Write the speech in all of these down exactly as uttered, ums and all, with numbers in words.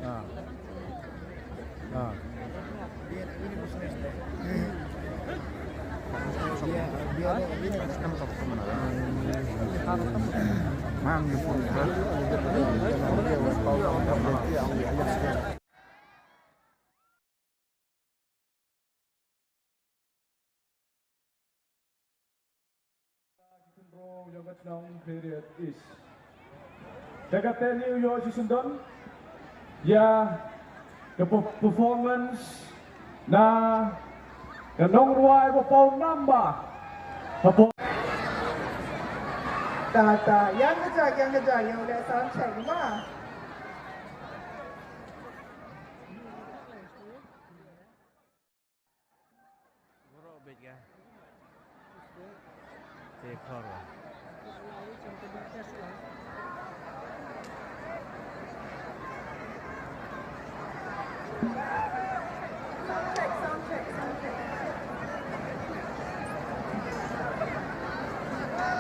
Ah. Ah. Ki khynroo ïa ka chnong Khliehriat East. Te katta ngi ïoh shisyndon ïa ka performance na ka nongrwai ba paw nam ba. Ka paw. Ta ta, ïa ka jaka, ïa ka jaka, ïa u leh sound check ma.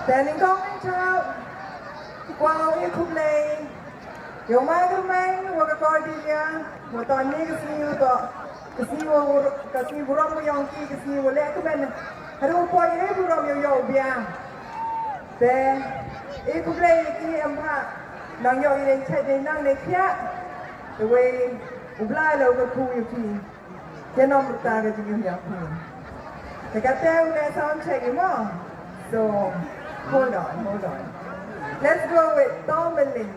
Standing coming out. Kwah ïa khublei ïa u Mike Rymeng wa ka Cordelia, wa toh ne ka sngi wa toh ka sngi wa, ka sngi burom wa ïong ki, ka sngi wa leh kmen haduh u poi ïa burom ïa u ïoh u bia. Te ïa khublei ïa ki em ha nang ïoh ïa dei chait dei nang dei khiah. Te wei u Blai la u kyrkhu ïa ki. Te namar kata ka jingim ïa phi. Te kata u leh sound check mo. So hold on, hold on. Let's go with Tom and Lynn.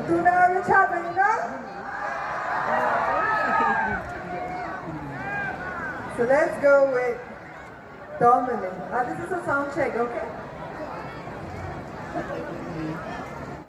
Tuna Richard, you know? So let's go with Tom and Lynn. Ah, this is a sound check, okay?